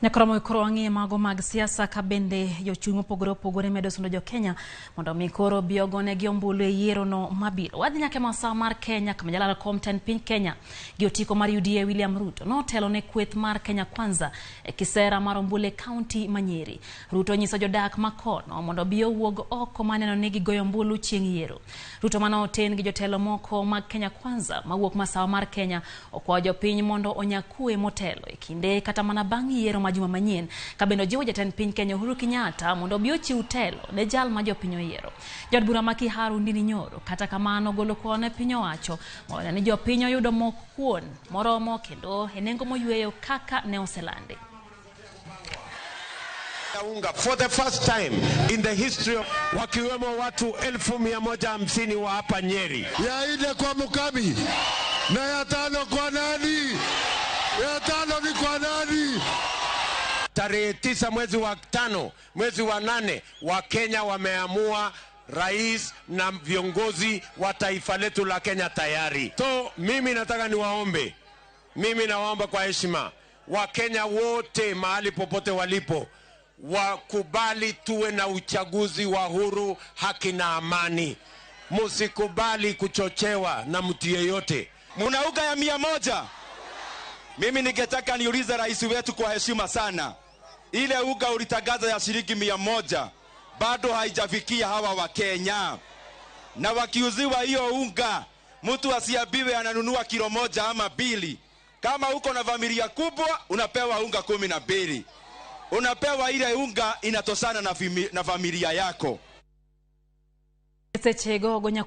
Nyakoromo koro wang'iye mago mag siasa ka bende jochung' mopogore opogore medo sundo jo Kenya mondo mi koro bi ogonegi ombulu e yiero no mabiro. Wadhi nyaka e masawa mar Kenya kama jalar kom tend piny Kenya gi otiko mar UDA William Ruto notelo ne kweth mar Kenya Kwanza e kisera mar ombulu e kaunti ma Nyeri. Ruto nyiso jodak ma kono mondo bi owuog oko maneno ni gigoyo ombulu chieng' yiero. Ruto mane oten gi jotelo moko mag Kenya Kwanza mawuok masawa mar Kenya okwayo jopiny mondo onya kwe motelo e kinde kata mana bang' yiero ma juma manyien ka bende ojiwo jatend piny Kenya Uhuru Kenyatta mondo obi ochiw telo ne jal ma jopiny oyiero. Jaod bura ma Kiharu Ndini Nyoro kata kamano golo kwayo ne piny owacho mondo ni jopiny oyudo mok kuon moromo kendo e nengo moyweyo kaka ne oselandi. Unga for the first time in the history of, wakiwemo watu 150,000 wa hapa Nyeri. Ya nne kwa Mukami na ya tano kwa nani? Ya tano ni kwa nani? Tarehe 9 mwezi wa 5 mwezi wa 8 Wakenya wameamua rais na viongozi wa taifa letu la Kenya tayari. So mimi nataka niwaombe, mimi nawaomba kwa heshima Wakenya wote mahali popote walipo wakubali tuwe na uchaguzi wa huru, haki na amani. Musikubali kuchochewa na mtu yeyote. Munauga ya 100. Mimi ningetaka niulize rais wetu kwa heshima sana, ile uga ulitangaza ya shilingi 100 bado haijafikia hawa wa Kenya, na wakiuziwa hiyo unga mtu asiambiwe ananunua kilo 1 ama 2. Kama uko na familia kubwa unapewa unga 12, unapewa ile unga inatosana na familia yako. Sechego gonya.